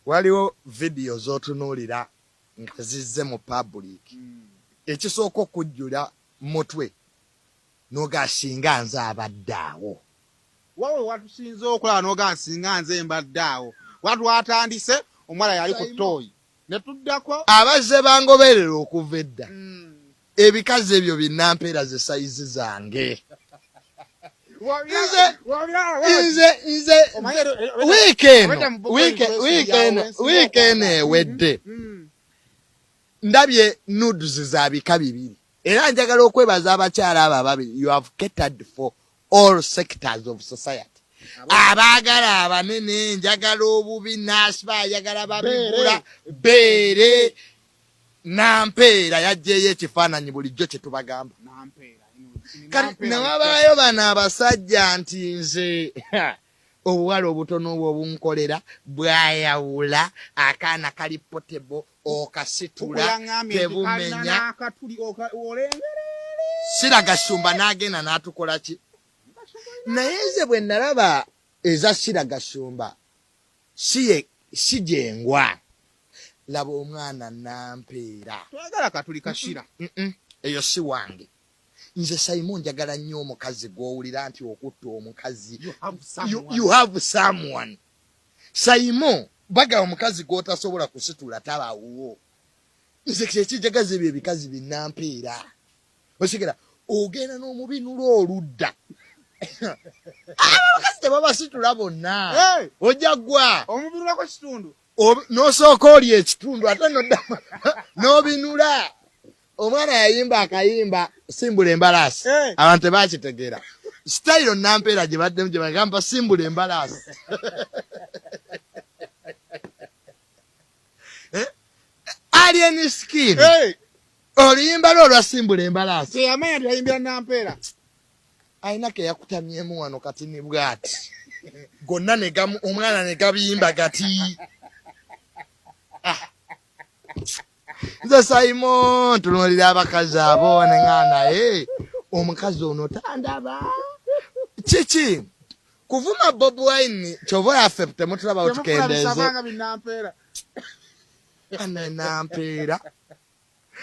Waliwo vidiyo z'otunuulira nga zizze mu public, ekisooka okujjula mutwe noga singa nze abadde awo. Wawe watusinze okulaba noga singa nze mbadde awo. Watwatandise omuwala yali ku ttooyi ne tuddako. Abazze bangoberera okuva edda. Ebikazi ebyo binampeera ze sayizi zange. Nze nze wiiki eno wiiki eno ewedde ndabye nudes za bika bibiri, era njagala okwebaza abakyala abo ababiri. You have catered for all sectors of society. Abaagala abanene, njagala obubi nasiba, ayagala babigula beere. Nampeera yajjeeyo ekifaananyi bulijjo kye tubagamba. Kati newabaayo bano abasajja nti nze obuwala obutono obwo obunkolera bwayawula akaana kali potable, okasitula tebumenya. Siragashumba n'agenda n'atukola ki? Naye nze bwe nalaba eza Siragashumba si gyengwa. Laba omwana Nampeera. Twagala katuli kashira. Eyo si wange. Nze Simon njagala nnyo omukazi gw'owulira nti okutta omukazi you have someone. Simon baga omukazi gw'otasobola kusitula tabawuwo. Nze kyekijagaza ebyo ebikazi binampeera. Osigera ogenda n'omubinula oludda. Abakazi tebabasitula bonna. Ojja gwa. Omubinulako kitundu. N'osooka oli ekitundu ate n'obinula. Omwana yayimba akayimba simbula embalaasi. Abantu tebakitegeera. Sitayiro Nampeera gye baddemu gye bagamba simbula embalaasi. Alien Skin. Oluyimba lwe olwa simbula embalaasi. Teyamanya nti yayimbira Nampeera. Alina ke yakutamyemu wano kati ni bw'ati. Gonna ne gamu omwana ne gabimba gati. Nze Simon tunuulira abakazi abo ne nga naye omukazi ono tandaba. Kiki? Kuvuma Bobi Wine kyova yaffe temutulabawo tukendeeze. Nampeera.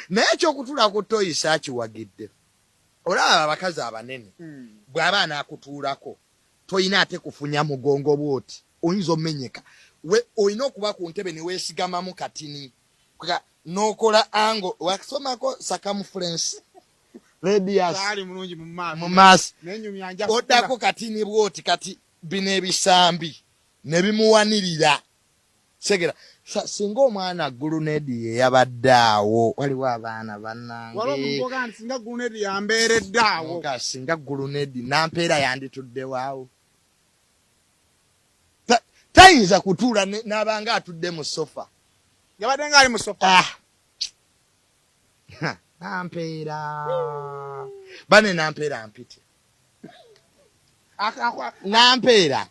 Naye ekyokutula ku toyi saakiwagidde. Olaba abakazi abanene bw'aba anaakutuulako toyina ate kufunya mugongo bw'oti oyinza omenyeka. Olina okuba ku ntebe ne weesigamamu katini n'okola angle wasomako circumference radius mu maaso oddako katini bw'oti kati bino ebisambi ne bimuwanirira. Segera singa omwana Gulunedi ye yabadde awo, waliwo abaana bannange. Singa Gulunedi yambeeredde awo. Singa Gulunedi Nampeera yandituddewo awo. Tayinza kutuula n'abanga atudde mu sofa. Yabadde ng'ali mu sofa. Nampeera. Bane Nampeera mpite. Nampeera.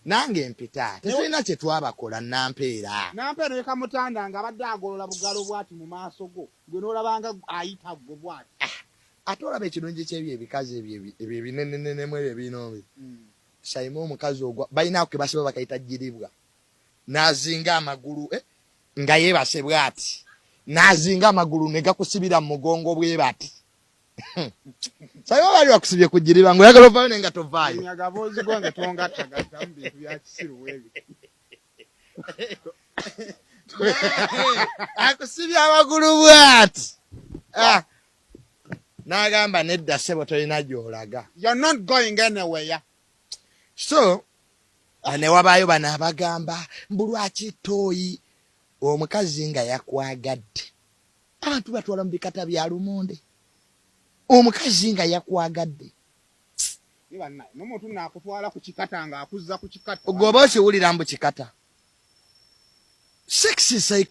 Nange mpita. Tetulina kye twabakola Nampeera. Nampeera ne kamutanda ng'abadde agolola bugalo bw'ati mu maaso go. Gwe n'olabanga ayita gwe bw'ati. Ate olaba ekirungi ky'ebyo ebikazi ebyo ebinenenenemu ebyo ebirina omubiri. Saima omukazi ogwa balina ke basiba bakayita giribwa. N'azinga amagulu nga yeebase bw'ati. N'azinga amagulu ne gakusibira mu mugongo bwe bati. Saima bali bakusibye ku giriba ng'oyagala ovaayo naye nga tovaayo. Agaboozi go nga tongattagattamu bintu bya kisiru bw'ebyo. Akusibye amagulu bw'ati. N'agamba nedda ssebo tolina gy'olaga. You're not going anywhere. So ne wabaayo bano abagamba mbu lwaki ttooyi omukazi nga yakwagadde. Abantu batwala mu bikata bya lumonde. Omukazi nga yakwagadde. N'omuntu n'akutwala ku kikata ng'akuzza ku kikata. Gwe oba okiwulira mbu kikata. Sex psycho.